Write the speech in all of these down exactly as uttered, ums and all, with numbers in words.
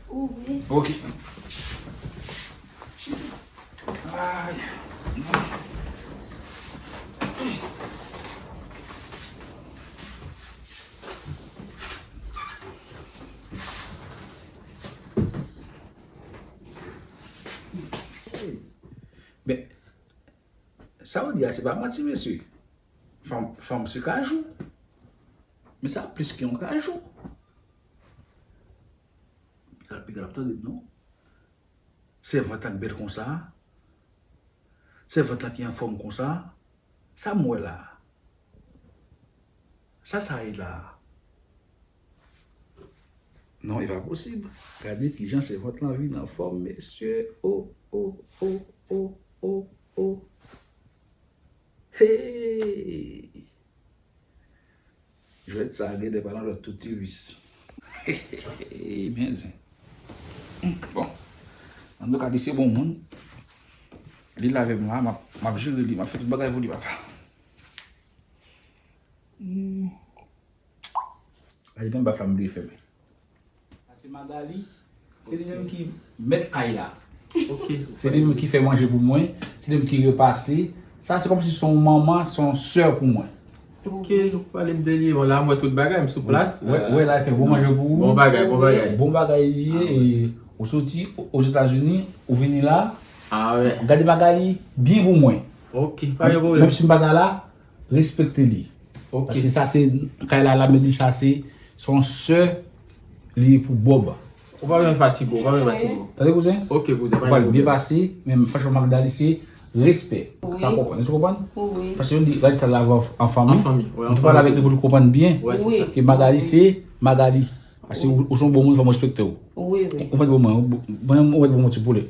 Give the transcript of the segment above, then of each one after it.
Ou wi. Ok. Ay. Men, sa w di a, se pa manti, mesye. Fanm, fanm se kajou. Men sa plis ke yon kajou. Piga, piga, ap tande m non. Sèvant la k bèl konsa. Sèvant la ki anfòm konsa. Sa m wè la. Sa sa ye la. Non, e pa posib. Gade kijan sèvant lan vin anfòm, mesye. Oh, oh, oh, oh, oh, oh. Hey! Jwèt sa gen de palan jwèt tout ti vis. Men zen. Bon. Antouka, li se bon moun. Li la avè m la, m ap, m ap jere li, m ap fè tout bagay pou li, papa. Hmm. Gade konbyen baf la m bliye fèmen. Sa se Magali, se li menm ki mèt kay la. Ok. Se li menm ki fè manje pou mwen, se li menm ki repase. Sa se kòmsi se yon manman, se yon sè pou mwen. Ok, nou pale m de li. Bon, la, m wè tout bagay, m sou plas. Wè, wè, la, l fè bon manje pou ou. Bon bagay, bon bagay. Bon bagay li ye, e ou soti Ozetazini, ou vini la. Ah, wè. Gade Magali byen pou mwen. Ok, pa gen pwoblèm. Menm si m pa ta la, respekte li. Ok. Paske sa se, kay la, la, men li, sa se, se yon sè li ye pou Bob. Ou pa menm fatige, ou pa menm fatige. Tande, kouzen? Ok, kouzen, pa gen pwoblèm. Ou pral byen pase, men franchman, Magali, se respè. Wi. Ou ka konprann, èske ou konprann? Wi. Paske yo di, gade sa la an fanmi. An fanmi, wi, an fanmi. Ou pale avèk li pou li konprann byen. Wi, se sa. Ke Magali, se Magali. Paske ou, ou se yon bon moun, fò m respekte w. Wi, wi. Ou mèt bon mwen, mwen, ou mèt bon mwen ti poulè.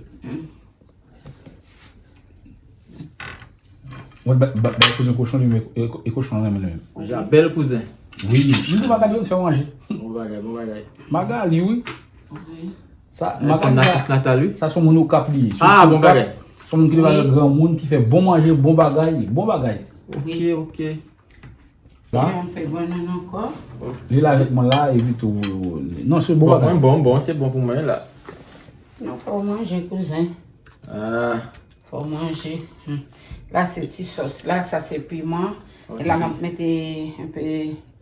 Mwen ba, ba, ba kouzen kochon li, men e, e kochon an renmen li menm. Ja, bèl kouzen. Wi, m di Magali fè manje. Bon bagay, bon bagay. Magali, wi. Wi. Sa, Magali sa, sa se yon moun Okap li ye. Ah, bon bagay. Se yon moun ki leve avèk granmoun, ki fè bon manje, bon bagay, bon bagay. Ok, ok. La. Gen yon pe bannann ankò. Li la avèk mwen la, epi tou, non, se bon bagay. Bon, bon, bon, se bon pou mwen la. Non, fò w manje, kouzen. Ah. Fò w manje. Hmm. La, se ti sòs la, sa se piman. Ok. E la, m ap mete yon pe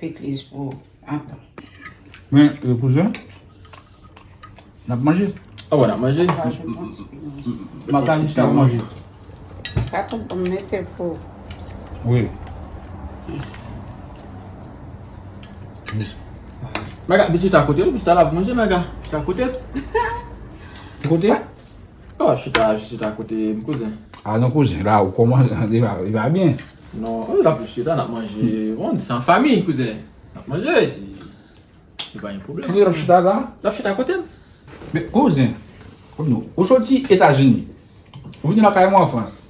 pikliz pou antan. Men, e, kouzen, n ap manje. Ah, bon, n ap manje. Magali chita pou manje. Katon pou m mete pou. Wi. Maga, vin chita kote, vin chita la pou manje, Maga. Chita kote. Kote? Oh, chita, chita kote m kouzen. Ah non, kouzen, la, ou kòmanse, li va, li va byen. Non, la pou chita, n ap manje. Bon, se an fanmi, kouzen. N ap manje, se, se pa yon pwoblèm. Kote l ap chita la? L ap chita kote m. Men, kouzen, kounye a, ou soti Etazini. Ou vini lakay mwen an Frans.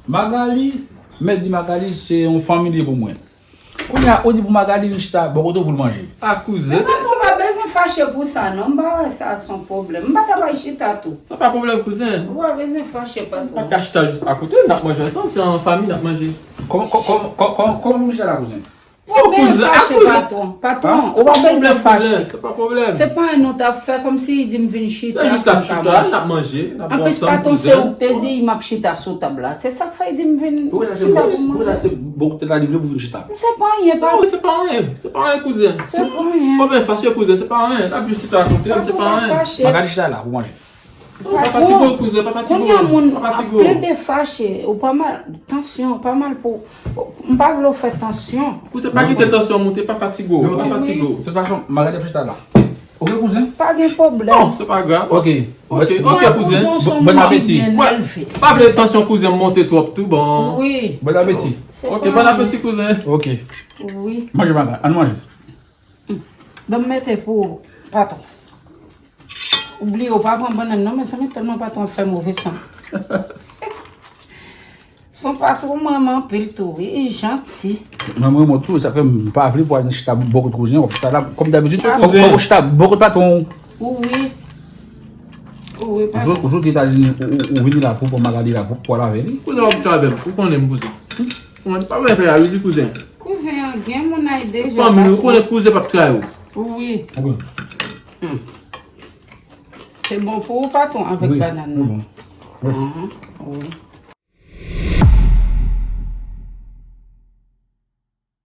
Magali, mèt di Magali, se yon fanmi li ye pou mwen. Kounye a, ou di pou Magali vin chita bò kote w pou l manje. A kouzen, se pa, ou pa bezwen fache pou sa, non. M pa wè sa se yon pwoblèm. M pa ta bay chita tou. Sa pa pwoblèm, kouzen. Ou pa bezwen fache, patwon. Pa ka chita jis akote, n ap manje ansanm, se an fanmi n ap manje. Kòman, kòman, kòman, kòman, kòman nou chita la, kouzen? Ou pa bezwen fache, patwon. Patwon, ou pa bezwen fache. Se pa pwoblèm. Se pa anyen nou t ap fè, kòmsi di m vin chita. Se jis n ap chita, n ap manje, n ap bwè ansanm, kouzen. Anplis, patwon, se ou k te di m ap chita sou tab la. Se sa k fè di m vin chita pou manje. Poukisa se bò kote la li vle pou vin chita? Se pa anyen, pa. Non, se pa anyen. Se pa anyen, kouzen. Se pa anyen. Pa bezwen fache, kouzen, se pa anyen. N ap jis chita akote, se pa anyen. Magali chita la pou manje. Non, pa fatige w, kouzen, pa fatige w. Kounye a moun ap plede fache, ou pa mal, tansyon, pa mal pou, m pa vle w fè tansyon. Kouzen, pa kite tansyon monte, pa fatige w, pa fatige w. De tout fason, Magali ap chita la. Ok, kouzen? Pa gen pwoblèm. Non, se pa grav. Ok. Ok, ok, kouzen. Bon apeti. Pa vle tansyon kouzen monte twòp tou, bon. Wi. Bon apeti. Ok, bon apeti, kouzen. Ok. Wi. Manje, Magali, ann manje. Hmm. Ban m mete pou patwon. Ou bliye ou pa pran bannann non, mezanmi, tèlman patwon ap fè move san. Son patwon m renmen anpil tou, wi, li janti. Mwen, mwen renmen w tou, sa fè m pa vle pou al chita bò kot kouzen an, w ap chita la, kòm dabitid, fòk, fòk ou chita bò kot patwon. Wi. Wi, patwon. Ou sot, ou sot Etazini, ou, ou, ou vini la pou, pou Magali la, pou, pou al avè li. Kouzen w ap travay, ou konnen m kouzen. Ou pa vle fè a, wi, kouzen. Kouzen an gen moun ay deja. Fanmi, ou konnen kouzen p ap trayi w. Wi. Ok. Hmm. Se bon pou ou, patwon, avèk bannann nan? Wi, wi. Ahan, wi.